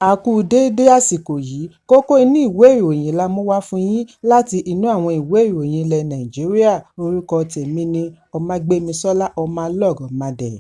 A kú déédé àsìkò yìí. Kókó inú ìwé ìròyìn la mú wá fún yín láti inú àwọn ìwé ìròyìn ilẹ̀ Nàìjíríà. Orúkọ tèmi ni Ọmágbémisọ́lá Ọmọlọ́rọ̀mádé.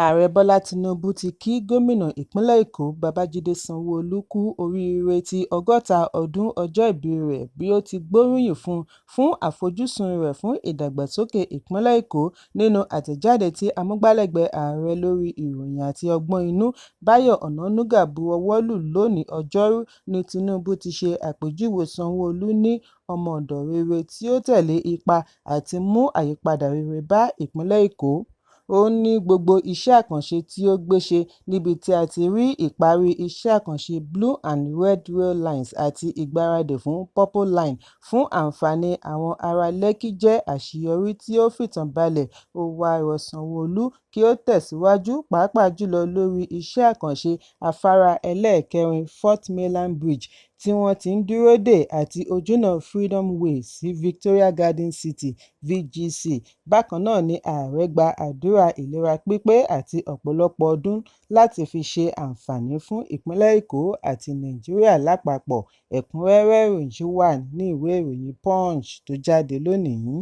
Ààrẹ Bọ́lá Tinubu ti kí gómìnà ìpínlẹ̀ Èkó Babájídé Sanwó-Olú kú oríire ti 60 ọdún ọjọ́ ìbí rẹ̀, bí ó ti gbóríyìn fún un fún àfojúsùn rẹ̀ fún ìdàgbàsókè ìpínlẹ̀ Èkó. Nínú àtẹ̀jáde tí amúgbálẹ́gbẹ̀ẹ́ ààrẹ lórí ìròyìn àti ọgbọ́n inú, Báyọ̀ Ọ̀nànúgà buwọ́ lù lónìí Ọjọ́rú ní Tinubu ti ṣe àpèjúwe Sanwó-Olú ní ọmọ-ọ̀dọ̀ rere tí ó tẹ̀lé ipa àti mú àyípadà rere bá ìpínlẹ̀ Èkó. Ó ní gbogbo iṣẹ́ àkànṣe tí ó gbé ṣe, níbi tí a ti rí ìparí iṣẹ́ àkànṣe Blue and Red Rail Lines àti ìgbáradì fún Purple Line fún àǹfààní àwọn ará Lekki, jẹ́ àṣeyọrí tí ó fìtàn balẹ̀. Ó wá rọ Sanwó-Olú kí ó tẹ̀síwájú, pàápàá jùlọ lórí iṣẹ́ àkànṣe afárá ẹlẹ́ẹ̀kẹrin Fourth Mainland Bridge tí wọ́n ti ń dúró dè àti ojúnà Freedom Way sí Victoria Garden City (VGC). Bákan náà ni ààrẹ gba àdúrà ìlera pípé àti ọ̀pọ̀lọpọ̀ ọdún láti fi ṣe àǹfààní fún ìpínlẹ̀ Èkó àti Nàìjíríà lápapọ̀. Ẹ̀kúnrẹ́rẹ́ ìròyìn yìí wà nínú ìwé ìròyìn Punch tó jáde lónìí.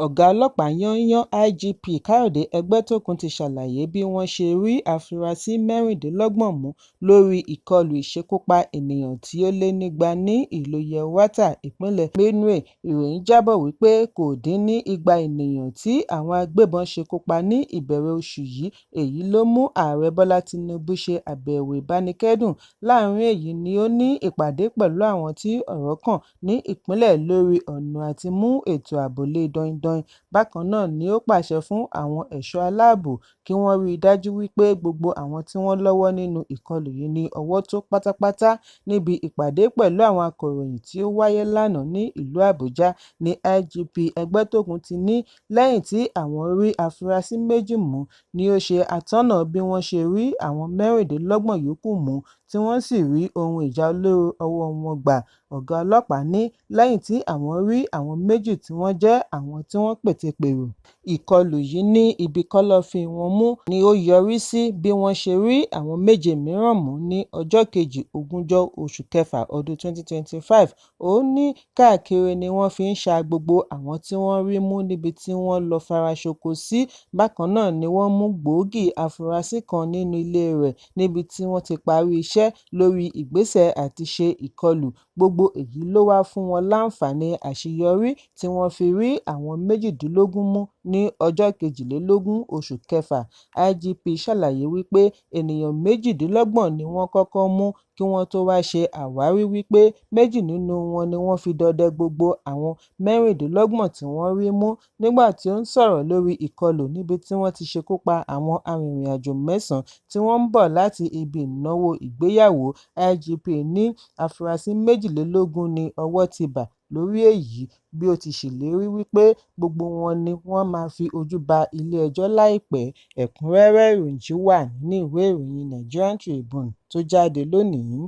Ọ̀gá ọlọ́pàá yányán IGP Káyọ̀dé Ẹgbẹ́tókun ti ṣàlàyé bí wọ́n ṣe rí àfúrásì 26 mú lórí ìkọlù ìṣekúpa ènìyàn tí ó lé nígba ní ìlú Yelwata, ìpínlẹ̀ Benue. Ìròyìn jábọ̀ wípé kò dín ní 200 ènìyàn tí àwọn agbébọn ṣekú pa ní ìbẹ̀rẹ̀ oṣù yìí. Èyí ló mú Ààrẹ Bọ́lá Tinubu ṣe àbẹ̀wò ìbánikẹ́dùn. Láàrin èyí ni ó ní ìpàdé pẹ̀lú àwọn tí ọ̀rọ̀ kàn ní ìpínlẹ̀ lórí ọ̀nà àti mú ètò ààbò le daindain. Bákan náà ni ó pàṣẹ fún àwọn ẹ̀ṣọ́ aláàbò kí wọ́n rí i dájú wípé gbogbo àwọn tí wọ́n lọ́wọ́ nínú ìkọlù yìí ní ọwọ́ tó pátápátá. Níbi ìpàdé pẹ̀lú àwọn akọ̀ròyìn tí ó wáyé lánàá ní ìlú Àbújá ní IGP Ẹgbẹ́tókun ti ní lẹ́yìn tí àwọn rí àfúrásì 2 mú ni ó ṣe atọ́nà bí wọ́n ṣe rí àwọn 26 yòókù mú, tí wọ́n sì rí ohun ìjà olóró ọwọ́ wọn gbà. Ọ̀gá ọlọ́pàá ní lẹ́yìn tí àwọn rí àwọn 2 tí wọ́n jẹ́ àwọn tí wọ́n pète-pèrò ìkọlù yìí ní ibi kọ́lọ́fín wọn mú ni ó yọrí sí bí wọ́n ṣe rí àwọn 7 mìíràn mú ní ọjọ́ kejì, ogúnjọ́ oṣù kẹfà ọdún 2025. Ó ní káàkiri ni wọ́n fi ń ṣa gbogbo àwọn tí wọ́n rí mú níbi tí wọ́n lọ́ọ́ fara ṣoko sí. Bákan náà ni wọ́n mú gbòógì àfúrásì kan nínú ilé rẹ̀ níbi tí wọ́n ti parí iṣẹ́ lórí ìgbésẹ̀ àti ṣe ìkọlù. Gbogbo èyí ló wá fún wọn láǹfààní àṣeyọrí tí wọ́n fi rí àwọn 18 mú ní ọjọ́ 22 oṣù kẹfà. IGP ṣàlàyé wípé ènìyàn 28 ni wọ́n kọ́kọ́ mú kí wọ́n tóó wáá ṣe àwárí wípé 2 nínú wọn ni wọ́n fi dọdẹ gbogbo àwọn 26 tí wọ́n rí mú. Nígbà tí ó ń sọ̀rọ̀ lórí ìkọlù níbi tí wọ́n ti ṣekú pa àwọn arìnrìn-àjò 9 tí wọ́n ń bọ̀ láti ibi ìnáwó ìgbéyàwó, IGP ní àfúrásì 22 ní ọwọ́ ti bá lórí èyí, bí ó ti ṣèlérí wípé gbogbo wọn ni wọ́n máa fi ojú ba ilé-ẹjọ́ láìpẹ́. Ẹ̀kúnrẹ́rẹ́ ìròyìn yìí wà nínú ìwé ìròyìn Nigerian Tribune tó jáde lónìí.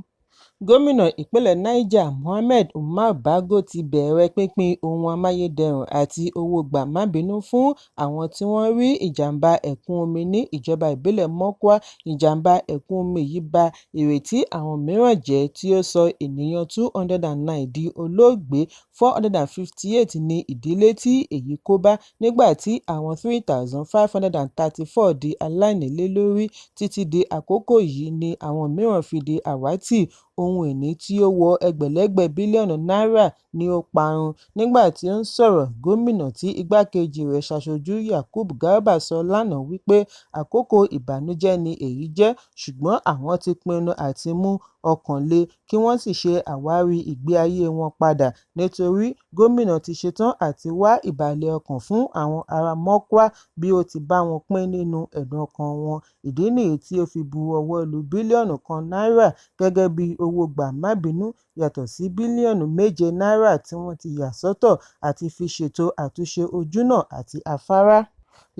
Gómìnà ìpínlẹ̀ Niger Mohammed Umar Bago ti bẹ̀rẹ̀ pínpín ohun amáyédẹrùn àti owó gbà-má-bínú fún àwọn tí wọ́n rí ìjàmbá ẹ̀kún omi ní ìjọba ìbílẹ̀ Mokwa. Ìjàmbá ẹ̀kún omi yìí ba ìrètí àwọn mìíràn jẹ́, tí ó sọ ènìyàn 209 di olóògbé, 458 ní ìdílé tí èyí kò bá, nígbà tí àwọn 3,534 di aláìnílé lórí. Títí di àkókò yìí ni àwọn mìíràn fi di àwátì. Ohun ìní tí ó wọ ẹgbẹ̀lẹ́gbẹ̀ bílíọ̀nù náírà ni ó parun. Nígbà tí ó ń sọ̀rọ̀, gómìnà tí igbákejì rẹ̀ ṣaṣojú, Yakubu Garba, sọ lánàá wípé àkókò ìbànújẹ́ ni èyí jẹ́, ṣùgbọ́n àwọn ti pinnu àti mú ọkàn le kí wọ́n sì ṣe àwárí ìgbé ayé wọn padà nítorí gómìnà ti ṣetán àti wá ìbàlẹ̀ ọkàn fún àwọn ará Mokwa bí ó ti bá wọn pín nínú ẹ̀dùn ọkàn wọn. Ìdí nìyí tí ó fi bu ọwọ́ lu bílíọ̀nù 1 náírà gẹ́gẹ́ bí owó gbà-má-bínú yàtọ̀ sí bílíọ̀nù 7 náírà tí wọ́n ti yà sọ́tọ̀ àti fi ṣètò àtúnṣe ojúnà àti afárá.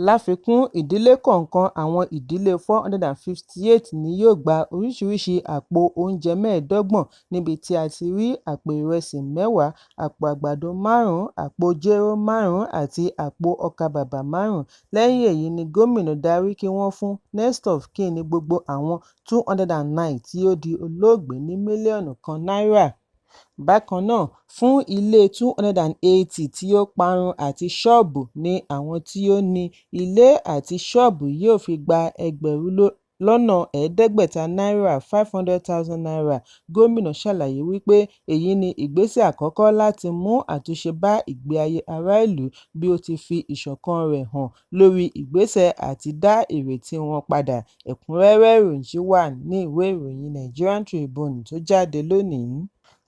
Láfikún, ìdílé kọ̀ọ̀kan àwọn ìdílé 458 ni yóò gba oríṣiríṣi àpò oúnjẹ 25 níbi tí a ti rí àpò ìrẹsì 10, àpò àgbàdo 5, àpò jéró 5 àti àpò ọkà-bàbà 5. Lẹ́yìn èyí ni Gómìnà darí kí wọ́n fún next of kin gbogbo àwọn 209 tí ó di olóògbé ní mílíọ̀nù kan náírà. Bákan náà, fún ilé 280 tí ó parun àti ṣọ́ọ̀bù ni àwọn tí ó ní ilé àti ṣọ́ọ̀bù yóò fi gba ẹgbẹ̀rún lọ́nà ẹ̀ẹ́dẹ́gbẹ̀ta náírà ₦500,000. Gómìnà ṣàlàyé wípé èyí ni ìgbésẹ̀ àkọ́kọ́ láti mú àtúnṣe bá ìgbé ayé ará ìlú bí ó ti fi ìṣọ̀kan rẹ̀ hàn lórí ìgbésẹ̀ àti dá ìrètí wọn padà. Ẹ̀kúnrẹ́rẹ́ ìròyìn yìí wà ní ìwé ìròyìn Nigerian Tribune tó jáde lónìí.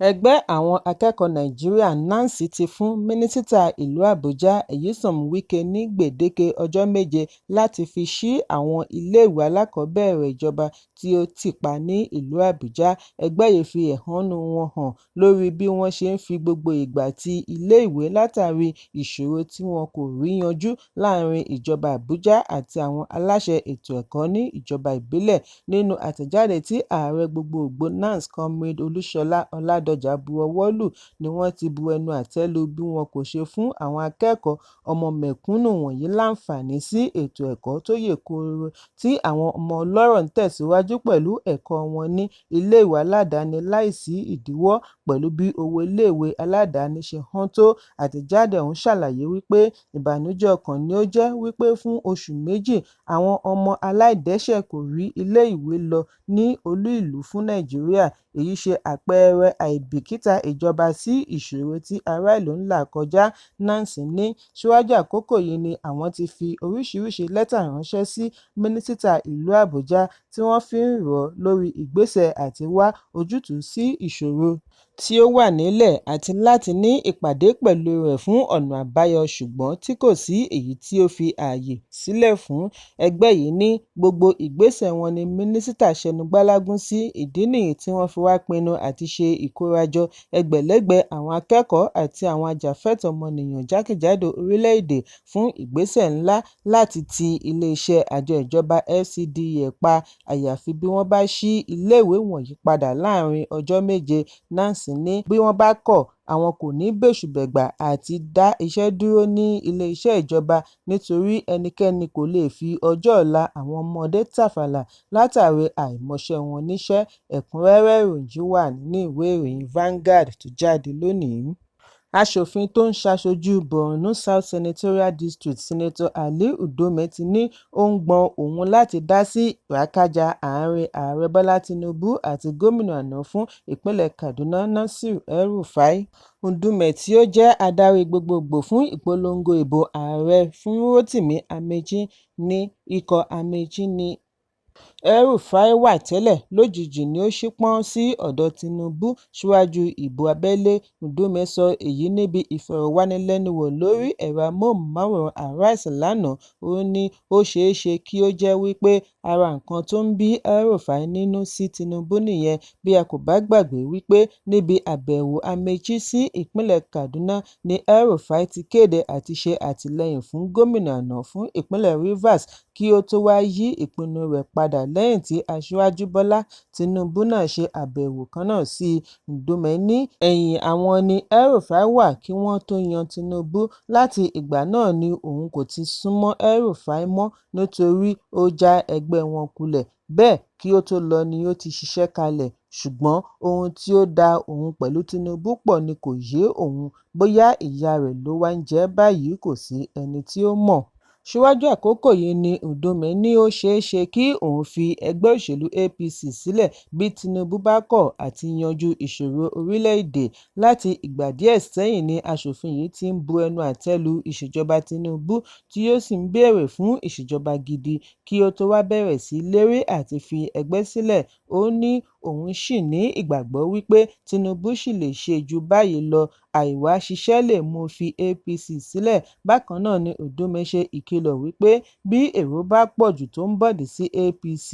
Ẹgbẹ́ àwọn akẹ́kọ̀ọ́ Nàìjíríà NANS ti fún Mínísítà ìlú Àbújá Nyesom Wike ní gbèdéke ọjọ́ méje láti fi ṣí àwọn iléèwé alákọ̀ọ́bẹ̀rẹ̀ ìjọba tí ó tì pa ní ìlú Àbújá. Ẹgbẹ́ yìí fi ẹ̀hónú wọn hàn lórí bí wọ́n ṣe ń fi gbogbo ìgbà ti iléèwé látàrí ìṣòro tí wọn kò rí yanjú láàárín ìjọba Àbújá àti àwọn aláṣẹ ètò ẹ̀kọ́ ní ìjọba ìbílẹ̀. Nínú àtẹ̀jáde tí ààrẹ gbogboògbò NANS Comrade Olúṣọlá Ọládọjà bu ọwọ́ lù ni wọ́n ti bu ẹnu àtẹ́ lu bí wọn kò ṣe fún àwọn akẹ́kọ̀ọ́ ọmọ mẹ̀kúnnù wọ̀nyí láǹfààní sí ètò ẹ̀kọ́ tó yè kooro tí àwọn ọmọ ọlọ́rọ̀ ń tẹ̀síwájú pẹ̀lú ẹ̀kọ́ wọn ní iléèwé aládàáni láìsí ìdíwọ́ pẹ̀lú bí owó iléèwé aládàáni ṣe họ́n tó. Àtẹ̀jáde ọ̀hún ṣàlàyé wípé ìbànújẹ́ ọkàn ni ó jẹ́ wípé fún oṣù méjì àwọn ọmọ aláìdẹ́ṣẹ̀ kò rí iléèwé lọ ní olú-ìlú fún Nàìjíríà. Èyí ṣe àpẹẹrẹ àìbìkítà ìjọba sí ìṣòro tí ará ìlú ń là kọjá. NANS ní síwájú àkókò yìí ni àwọn ti fi oríṣiríṣi lẹ́tà ránṣẹ́ sí Mínísítà ìlú Àbújá tí wọ́n fi ń rọ̀ ọ́ lórí ìgbésẹ̀ àti wá ojútùú sí ìṣòro tí ó wà nílẹ̀ àti láti ní ìpàdé pẹ̀lú rẹ̀ fún ọ̀nà àbáyọ ṣùgbọ́n tí kò sí èyí tí ó fi ààyè sílẹ̀ fún. Ẹgbẹ́ yìí ní gbogbo ìgbésẹ̀ wọn ni mínísítà ṣẹnu gbálágún sí, ìdí nìyí tí wọ́n fi wá pinnu àti ṣe ìkórajọ ẹgbẹ̀lẹ́gbẹ̀ àwọn akẹ́kọ̀ọ́ àti àwọn ajàfẹ́tọ̀ọ́ ọmọnìyàn jákèjádò orílẹ̀-èdè fún ìgbésẹ̀ ńlá láti ti iléeṣẹ́ àjọ ìjọba FCDA pa àyàfi bí wọ́n bá ṣí iléèwé wọ̀nyí padà láàárín ọjọ́ méje. NANS ní bí wọ́n bá kọ̀, àwọn kò ní bẹ́ṣù-bẹ̀gbà àti dá iṣẹ́ dúró ní iléeṣẹ́ ìjọba nítorí ẹnikẹ́ni kò lè fi ọjọ́ ọ̀la àwọn ọmọdé tàfàlà látàrí àìmọṣẹ́ wọn níṣẹ́. Ẹ̀kúnrẹ́rẹ́ ìròyìn yìí wà nínú ìwé ìròyìn Vanguard tó jáde lónìí. Aṣòfin tó ń ṣaṣojú Borno South Senatorial District, Senator Ali Ndume ti ní ó ń gbọ́n òun láti dá sí ràkànjà àárín Ààrẹ Bọ́lá Tinubu àti gómìnà àná fún ìpínlẹ̀ Kaduna Nasir El-Rufai. Ndume tí ó jẹ́ adarí gbogboògbò fún ìpolongo ìbò ààrẹ fún Rotimi Amaechi ní ikọ̀ Amaechi ní El-Rufai wà tẹ́lẹ̀, lójijì ni ó ṣípọ́n sí ọ̀dọ̀ Tinubu síwájú ìbò abẹ́lé. Ndume sọ èyí níbi ìfọ̀rọ̀wánilẹ́nuwò lórí ẹ̀rọ amóhùnmáwòrán Arise lánàá. Ó ní ó ṣeé ṣe kí ó jẹ́ wípé ara nǹkan tó ń bí El-Rufai nínú sí Tinubu nìyẹn. Bí a kò bá gbàgbé wípé níbi àbẹ̀wò Amaechi sí ìpínlẹ̀ Kaduna ní El-Rufai ti kéde àti ṣe àtìlẹ́yìn fún gómìnà àná fún ìpínlẹ̀ Rivers kí ó tó wá yí ìpinnu rẹ̀ padà lẹ́yìn tí Aṣíwájú Bọ́lá Tinubu náà ṣe àbẹ̀wò kan náà sí i. Ndume ní ẹ̀yìn àwọn ni El-Rufai wà kí wọ́n tó yan Tinubu, láti ìgbà náà ni òun kò ti sún mọ́ El-Rufai mọ́ nítorí ó já ẹgbẹ́ wọn kulẹ̀, bẹ́ẹ̀ kí ó tó lọ ni ó ti ṣiṣẹ́ kalẹ̀, ṣùgbọ́n ohun tí ó da òun pẹ̀lú Tinubu pọ̀ ni kò yé òun, bóyá ìyá rẹ̀ ló wá ń jẹ ẹ́ báyìí kò sí ẹni tí ó mọ̀. Síwájú àkókò yìí ni Ndume ní ó ṣeé ṣe kí òun fi ẹgbẹ́ òṣèlú APC sílẹ̀ bí Tinubu bá kọ̀ àti yanjú ìṣòro orílẹ̀-èdè. Láti ìgbà díẹ̀ sẹ́yìn ni aṣòfin yìí ti ń bu ẹnu àtẹ́ lu ìṣèjọba Tinubu tí ó sì ń béèrè fún ìṣèjọba gidi kí ó tó wá bẹ̀rẹ̀ sí lérí àti fi ẹgbẹ́ sílẹ̀. Ó ní òun ṣì ní ìgbàgbọ́ wípé Tinubu ṣì lè ṣe jù báyìí lọ, àìwá ṣiṣẹ́ lè mú fi APC sílẹ̀. Bákan náà ni Ndume ṣe ìkìlọ̀ wípé bí èrò bá pọ̀jù tó ń bọ̀dí sí APC,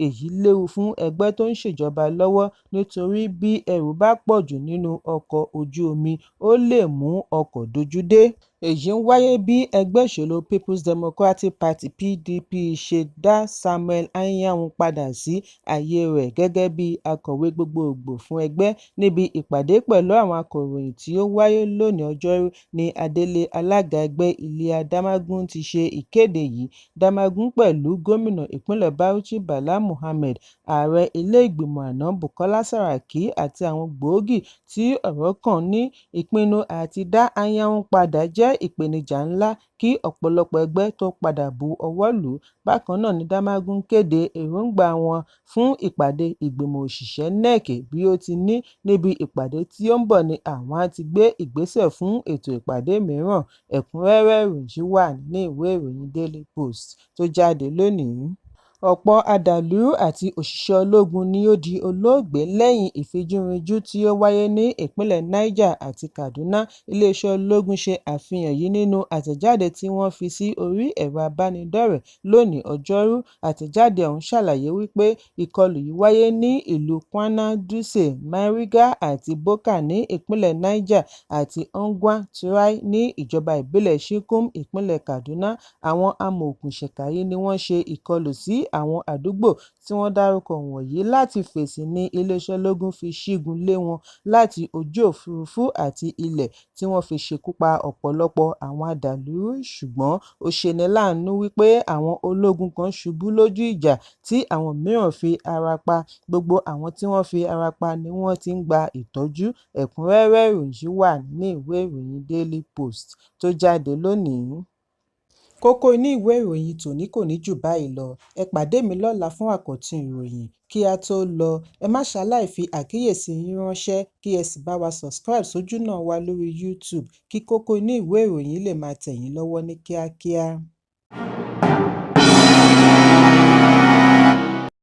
èyí léwu fún ẹgbẹ́ tó ń ṣèjọba lọ́wọ́ nítorí bí ẹrù bá pọ̀jù nínú ọkọ̀ ojú omi, ó lè mú ọkọ̀ dojú dé. Èyí ń wáyé bí ẹgbẹ́ òṣèlú Peoples Democratic Party (PDP) ṣe dá Samuel Anyanwu padà sí àyè rẹ̀ gẹ́gẹ́ bí akọ̀wé gbogboògbò fún ẹgbẹ́. Níbi ìpàdé pẹ̀lú àwọn akọ̀ròyìn tí ó wáyé lónìí Ọjọ́rú ní adelé alága ẹgbẹ́ Iliya Damagum ti ṣe ìkéde yìí. Damagum pẹ̀lú gómìnà ìpínlẹ̀ Bauchi Bala Mohammed, ààrẹ ilé ìgbìmọ̀ àná Bukola Saraki àti àwọn gbòógì tí ọ̀rọ̀ kàn ní ìpinnu àti dá Anyanwu padà jẹ́ ìpèníjà ńlá kí ọ̀pọ̀lọpọ̀ ẹgbẹ́ tó padà bu ọwọ́ lù ú. Bákan náà ni Damagum kéde èròńgbà wọn fún ìpàdé ìgbìmọ̀ òṣìṣẹ́ NEC bí ó ti ní níbi ìpàdé tí ó ń bọ̀ ni àwọn á ti gbé ìgbésẹ̀ fún ètò ìpàdé mìíràn. Ẹ̀kúnrẹ́rẹ́ ìròyìn yìí wà nínú ìwé ìròyìn Daily Post tó jáde lónìí. Ọ̀pọ̀ adàlúrú àti òṣìṣẹ́ ológun ni ó di olóògbé lẹ́yìn ìfijúrinjú tí ó wáyé ní ìpínlẹ̀ Niger àti Kaduna. Iléeṣẹ́ ológun ṣe àfihàn yìí nínú àtẹ̀jáde tí wọ́n fi sí orí ẹ̀rọ abánidọ́rẹ̀ẹ́ lónìí Ọjọ́rú. Àtẹ̀jáde ọ̀hún ṣàlàyé wípé ìkọlù yìí wáyé ní ìlú Kwanar Dutse, Mariga àti Boka ní ìpínlẹ̀ Niger àti Unguwar Turai ní ìjọba ìbílẹ̀ Chikun, ìpínlẹ̀ Kaduna. Àwọn amòòkùnṣìkà yìí ni wọ́n ṣe ìkọlù sí àwọn àdúgbò tí wọ́n dárúkọ wọ̀nyí láti fèsì ní iléeṣẹ́ ológun fi ṣígun lé wọn láti ojú òfurufú àti ilẹ̀ tí wọ́n fi ṣekú pa ọ̀pọ̀lọpọ̀ àwọn adàlúrú, ṣùgbọ́n ó ṣeni láàánú wípé àwọn ológun kan ṣubú lójú ìjà tí àwọn mìíràn fi ara pa. Gbogbo àwọn tí wọ́n fi ara pa ni wọ́n ti ń gba ìtọ́jú. Ẹ̀kúnrẹ́rẹ́ ìròyìn yìí wà nínú ìwé ìròyìn Daily Post tó jáde lónìí. Kókó inú ìwé ìròyìn tòní kò ní jù báyìí lọ. Ẹ pàdé mi lọ́la fún àkọ́tún ìròyìn. Kí á tó lọ, ẹ má ṣaláì fi àkíyèsí yín ránṣẹ́ kí ẹ sì bá wa subscribe sójúnà wa lórí YouTube kí kókó inú ìwé ìròyìn lè máa tẹ̀ yín lọ́wọ́ ní kíákíá.